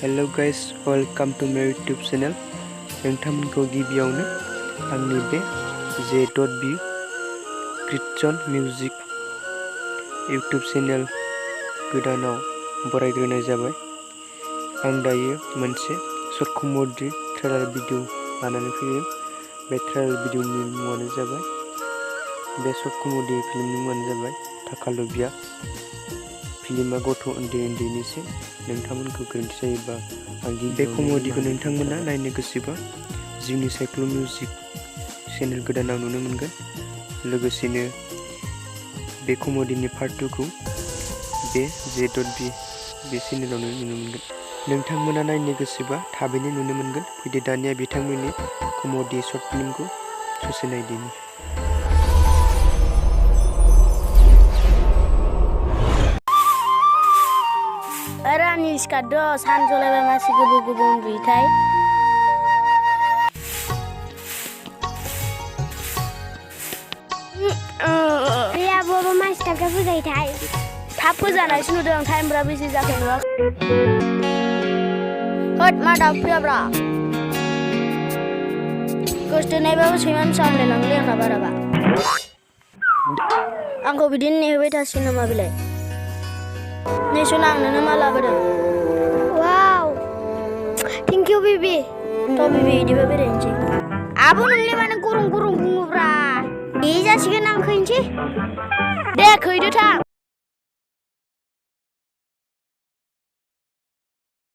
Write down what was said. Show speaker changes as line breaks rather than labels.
Hello guys, welcome to my YouTube channel. नोंथांमोनखौ गिबियावनो आंनि बे j.b Christian Music YouTube channel गोदानाव बरायग्रोनाय जाबाय। आं दायो मोनसे शर्ट कमेडी ट्रेलार भिडिअ लानानै फैदों। बे ट्रेलार भिडिअनि मुङानो जाबाय बे शर्ट कमेडी फिल्मनि मुङानो जाबाय थाखालबिया। फिल्मा गथ' उन्दैनिसो। नोंथांमोनखौ गोरोन्थि जायोबा आं बे कमेडीखौ नोंथांमोना नायनो गोसोबा जिउनि साइक्ल' मिउजिक चेनेल गोदानाव नुनो मोनगोन। लोगोसेनो बे कमेडीनि पार्ट 2 खौ बे j.b बे चेनेलावनो नुनो मोनगोन। नोंथांमोना नायनो गोसोबा थाबैनो नुनो मोनगोन। फैदो दानिया बिथांमोननि कमेडी शर्ट फिल्मखौ ससे नायदिनि।
Arani skado sanjoleba masih gebu-gebu uндуйтай.
Ria bobo mas tak fuzaitai.
Thap fuzanai sunudoं time bra bisi jakai nuak. Hot mada bra. Gusto nai babu siman samle langle raba. Angko bidin ni hubai tasino mabile. Ni sunang nana malabada.
Wow. Thank you Bibi.
To Bibi di babi renci.
Abu nuli mana kurung bungu bra. Ija sih kenang kenci.
Dek, kau itu tak?